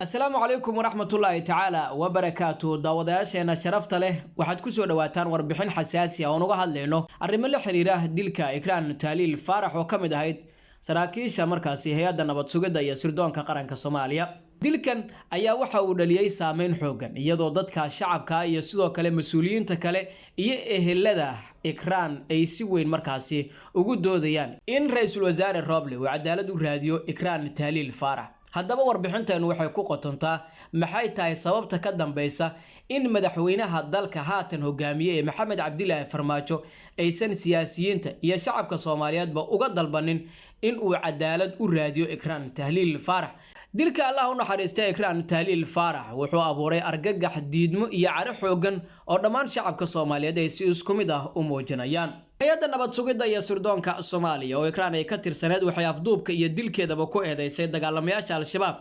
Asalaamu calaykum waraxmatullaahi tacaala wabarakaatu. Daawadayaasheena sharafta leh, waxaad ku soo dhowaataan warbixin xasaasi ah oon uga hadlayno arrimo la xiriira dilka Ikraan Taaliil Faarax, oo ka mid ahayd saraakiisha markaasi hay-adda nabad sugidda iyo sirdoonka qaranka Soomaaliya. Dilkan ayaa waxa uu dhaliyey saameyn xoogan, iyadoo dadka shacabka iyo sidoo kale mas-uuliyiinta kale iyo ehelada Ikraan ay si weyn markaasi ugu doodayaan in Ra-iisul Wasaare Rooble uu cadaalad u raadiyo Ikraan Taaliil Faarax. Haddaba warbixinteenu waxay ku qotontaa: maxay tahay sababta ka dambeysa in madaxweynaha dalka haatan hogaamiye ee Maxamed Cabdilaahi Farmaajo aysan siyaasiyiinta iyo shacabka Soomaaliyeedba uga dalbanin in uu cadaalad u raadiyo Ikraan Tahliil Faarax? Dilka Allah u naxariista Ikraan Tahliil Faarax wuxuu abuuray argagax, diidmo iyo caro xoogan oo dhammaan shacabka Soomaaliyeed ay si isku mid ah u muujinayaan. Hay-adda nabad sugidda iyo sirdoonka Soomaaliya oo Ikraan ay ka tirsaneed waxay afduubka iyo dilkeedaba ku eedeysay dagaalamayaasha Al-Shabaab.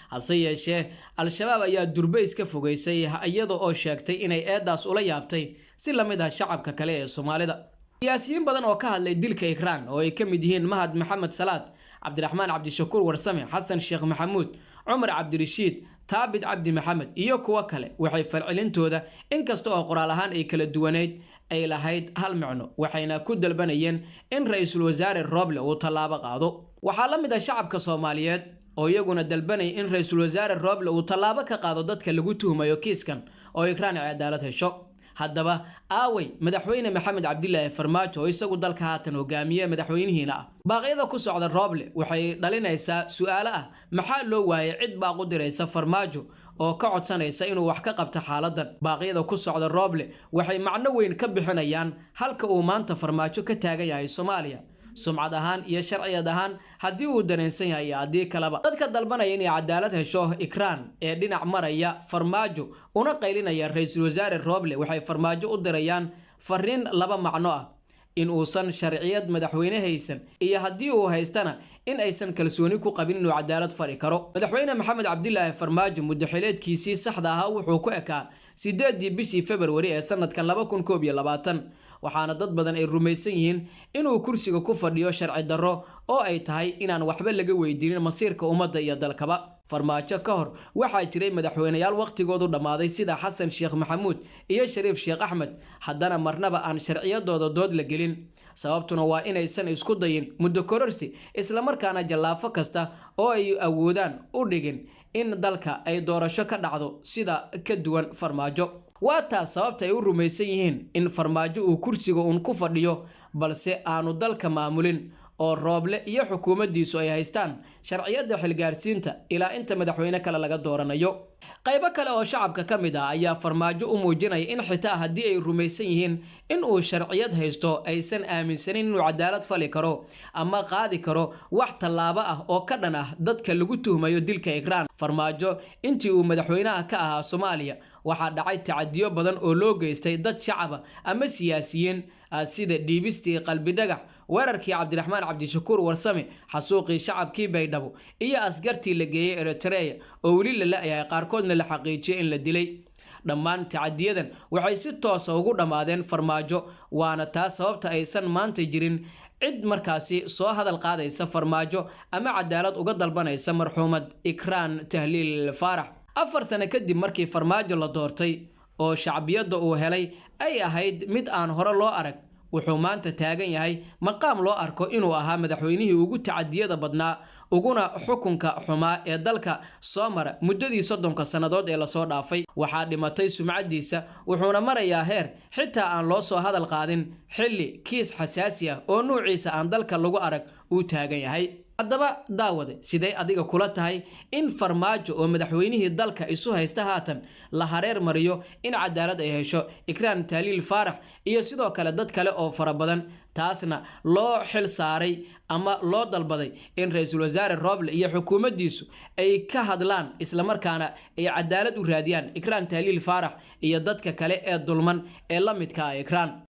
Hase yeeshee, Al-Shabaab ayaa durbays ka fogeysay, iyada oo sheegtay inay eedaas ula yaabtay si la mid ah shacabka kale ee Soomaalida. Siyaasiyiin badan oo ka hadlay dilka Ikraan, oo ay ka mid yihiin Mahad Maxamed Salaad, Cabdiraxmaan Cabdishakuur Warsame, Xasan Sheekh Maxamuud, Cumar Cabdirashiid, Taabid Cabdi Maxamed iyo kuwo kale, waxay falcelintooda, inkasta oo qoraal ahaan ay kala duwaneyd, ay lahayd hal micno, waxayna ku dalbanayeen in Ra-iisul Wasaare Rooble uu tallaabo qaado. Waxaa la mid ah shacabka Soomaaliyeed oo iyaguna dalbanaya in Ra-iisul Wasaare Rooble uu tallaabo ka qaado dadka lagu tuhmayo kiiskan oo Ikraan ay cadaalad hesho. Haddaba aaway Madaxweyne Maxamed Cabdilaahi Farmaajo, oo isagu dalka haatan hogaamiye madaxweynihiina ah? Baaqyada ku socda Rooble waxay dhalinaysaa su-aalo ah: maxaa loo waayay cid baaq u diraysa Farmaajo oo ka codsanaysa inuu wax ka qabto xaaladan? Baaqyada ku socda Rooble waxay macno weyn ka bixinayaan halka uu maanta Farmaajo ka taagan yahay Soomaaliya, sumcad ahaan iyo sharciyad ahaan, haddii uu dareensan yahay iyo haddii kaleba. Dadka dalbanaya inay cadaalad hesho Ikraan ee dhinac maraya Farmaajo una qaylinaya Ra-iisul Wasaare Rooble waxay Farmaajo u dirayaan fariin laba macno ah: in uusan sharciyad madaxweyne haysan, iyo haddii uu haystana in aysan kalsooni ku qabin inuu cadaalad fari karo. Madaxweyne Maxamed Cabdilaahi Farmaajo muddaxileedkiisii saxda ahaa wuxuu ku ekaa 8-dii bishii Februari ee sanadkan 2021, waxaana dad badan ay rumaysan yihiin inuu kursiga ku fadhiyo sharci darro oo ay tahay inaan waxba laga weydiinin masiirka ummadda iyo dalkaba. Farmaajo ka hor waxaa jiray madaxweyneyaal wakhtigoodu dhammaaday, sida Xasan Sheekh Maxamuud iyo Shariif Sheekh Axmed, haddana marnaba aan sharciyadooda dood la gelin. Sababtuna waa inaysan isku dayin muddo kororsi, islamarkaana jallaafo kasta oo ay awoodaan u dhigin in dalka ay doorasho ka dhacdo, sida ka duwan Farmaajo. Waa taas sababta ay u rumaysan yihiin in Farmaajo uu kursiga uun ku fadhiyo, balse aanu dalka maamulin, oo Rooble iyo xukuumaddiisu ay haystaan sharciyadda xilgaarsiinta ilaa inta madaxweyne kale laga dooranayo. Qaybo kale oo shacabka ka mid ah ayaa Farmaajo u muujinaya in xitaa haddii ay rumaysan yihiin in uu sharciyad haysto, aysan aaminsanin inuu cadaalad fali karo ama qaadi karo wax tallaabo ah oo ka dhan ah dadka lagu tuhmayo dilka Ikraan. Farmaajo intii uu madaxweynaha ka ahaa Soomaaliya waxaa dhacay tacadiyo badan oo loo geystay dad shacaba ama siyaasiyiin, sida dhiibistii Qalbi Dhagax, weerarkii Cabdiraxmaan Cabdishakuur Warsame, xasuuqii shacabkii Baydhabo iyo askartii la geeyey Eritrea oo weli la la-yahay, qaarkoodna la xaqiijiyay in la dilay. Dhammaan tacadiyadan waxay si toosa ugu dhammaadeen Farmaajo, waana taas sababta aysan maanta jirin cid markaasi soo hadal qaadaysa Farmaajo ama cadaalad uga dalbanaysa marxuumad Ikraan Tahliil Faarax. 4 sano kadib markii Farmaajo la doortay oo shacbiyadda uu helay ay ahayd mid aan hore loo arag, wuxuu maanta taagan yahay maqaam loo arko inuu ahaa madaxweynihii ugu tacadiyada badnaa uguna xukunka xumaa ee dalka soo mara muddadii 30-ka sannadood ee lasoo dhaafay. Waxaa dhimatay sumcaddiisa, wuxuuna marayaa heer xitaa aan loo soo hadal qaadin, xilli kiis xasaasi ah oo nuuciisa aan dalka lagu arag uu taagan yahay. Haddaba daawade, sidee adiga kula tahay in Farmaajo oo madaxweynihii dalka isu haysta haatan la hareer mariyo in cadaalad ay hesho Ikraan Taaliil Faarax iyo sidoo kale dad kale oo fara badan, taasna loo xil saaray ama loo dalbaday in Ra-iisul Wasaare Rooble iyo xukuumaddiisu ay ka hadlaan, islamarkaana ay cadaalad u raadiyaan Ikraan Tahliil Faarax iyo dadka kale ee dulman ee la midka ah Ikraan?